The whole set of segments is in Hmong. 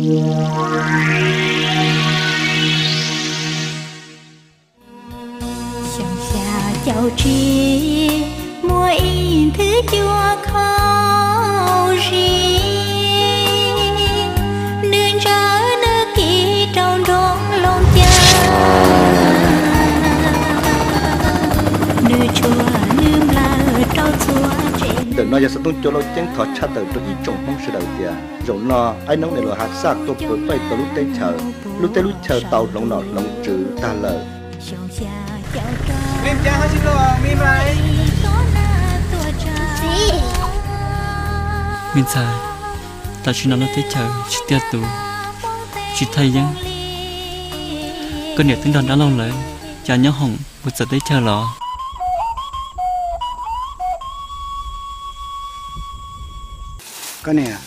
Xyoo xya caum tsib muaj ib nthwv cua khaub zig, nws ntsawm nws kiv rau nroog Looj Ceeb, nws tshuaj nws nplawm rau txhua tsev neeg. Ntawm no yog xov tooj cua Looj Ceeb thov tshaj tawm rau ib tsoom Hmoob sawv daws tias zaum no Aib Noob Niam Laus Hav Xaj tuaj pw paij tau lub teb chaws, lub teb lub chaw tau hloov nom hloov tswv tag lawm. Me ntxhais, tam sim no lub teb chaws tsis tiaj tus, tsis thaj yeeb. Koj niam twb nrog dab laug lawv cas nyob hoom puag txawv teb chaws los? Koj niam,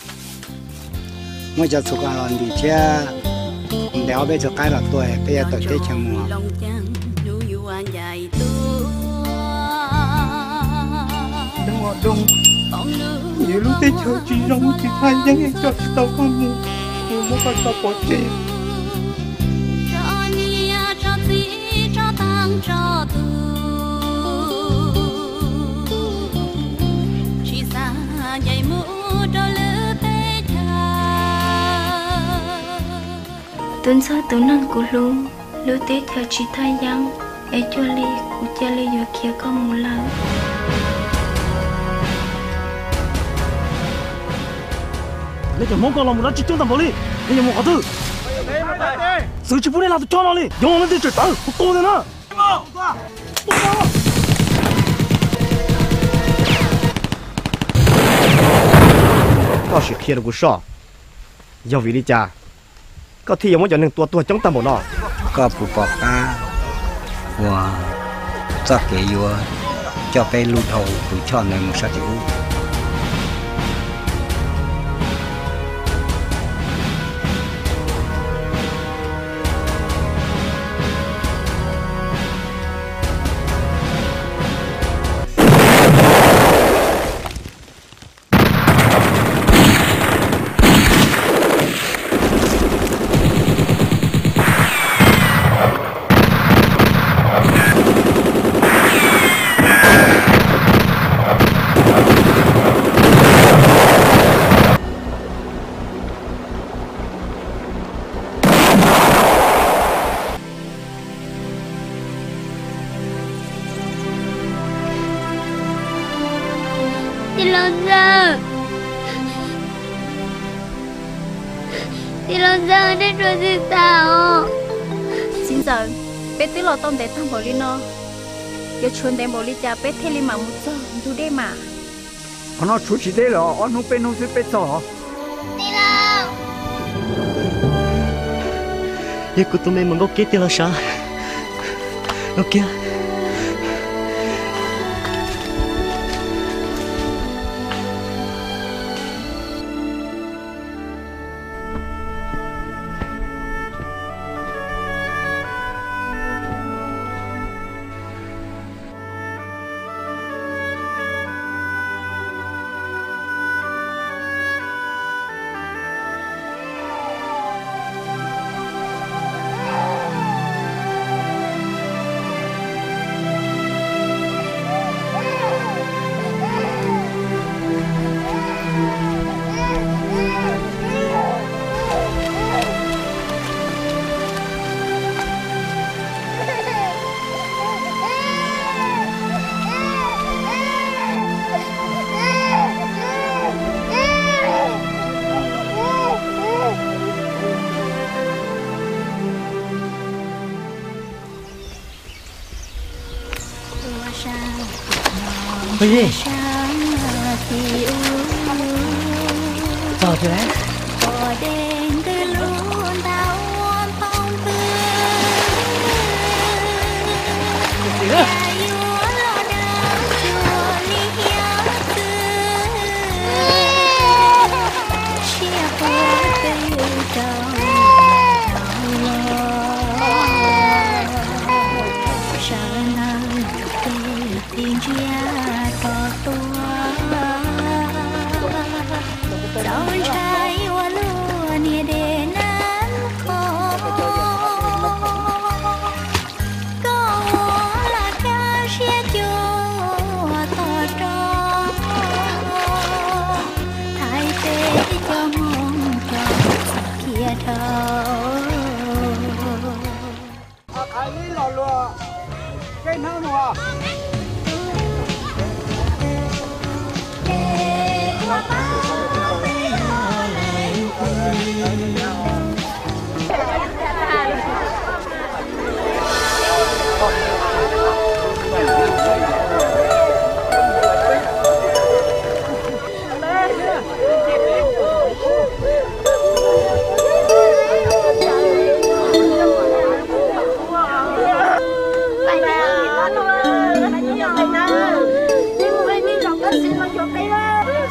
muaj cov txhuv ko los ntim thiab, ntes ob peb txhais qaib los tua, peb yuav tawm teb chaws mus. Yus lub teb chaws tsis zoo tsis thaj yeeb, coj tsis tau koj mus, kuv muab koj tso pov tseg. Tus ntxawg tus neeg kuv hlub, lub teb chaws tsis thaj yeeb, es cuag li kuv cia li yuav khiav koj mus lawm. Nej cov Hmoob ko los mus dab tsi coob tag npaum li? Nej yuav mus qhov twg? Txwv tsis pub nej lag tus choj no li, yog leej twg tseem tawv kuv tua ntag na. Koj sim qhia rau kuv soj, yog vim li cas koj thiaj yuav muab cov neeg tua tuag coob tag npaum no? Koj puas pom qab ua txoj kev yuav coj peb lub dhau tus choj ntawd mus sab tim ub? Tij laug ntxawg, tij laug ntxawg, nej rua txiv tas os. Txiv ntxawm, peb twb los tau ntev tag npaum li no, yuav tshuav ntev npaum li cas peb thiaj li mam mus txog ntug dej mas? Qhov no tshuav tsis deb lawm, ob hnub peb hnub xwb peb txog. Yog kuv tus me mus nkauj kiab tiag los sav. Nkauj kiab. Ua li, txog tiag lawm. Ntsia rau tuaj, txaus ntshai ua luaj niag dej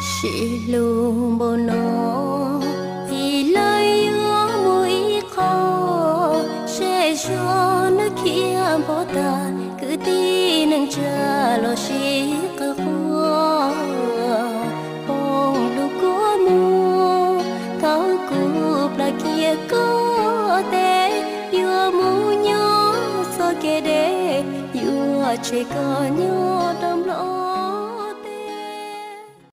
Sim lug npaum no, ib lawv yuav mus ib qho, zej zog nws khiav npog tag, kwv tij neej tsa los sib qawm quaj. Poob lug kua muag, thaum kuv plam kiag koj tes, yuav mus nyob txoj kev deb, yuav tseg koj nyob rau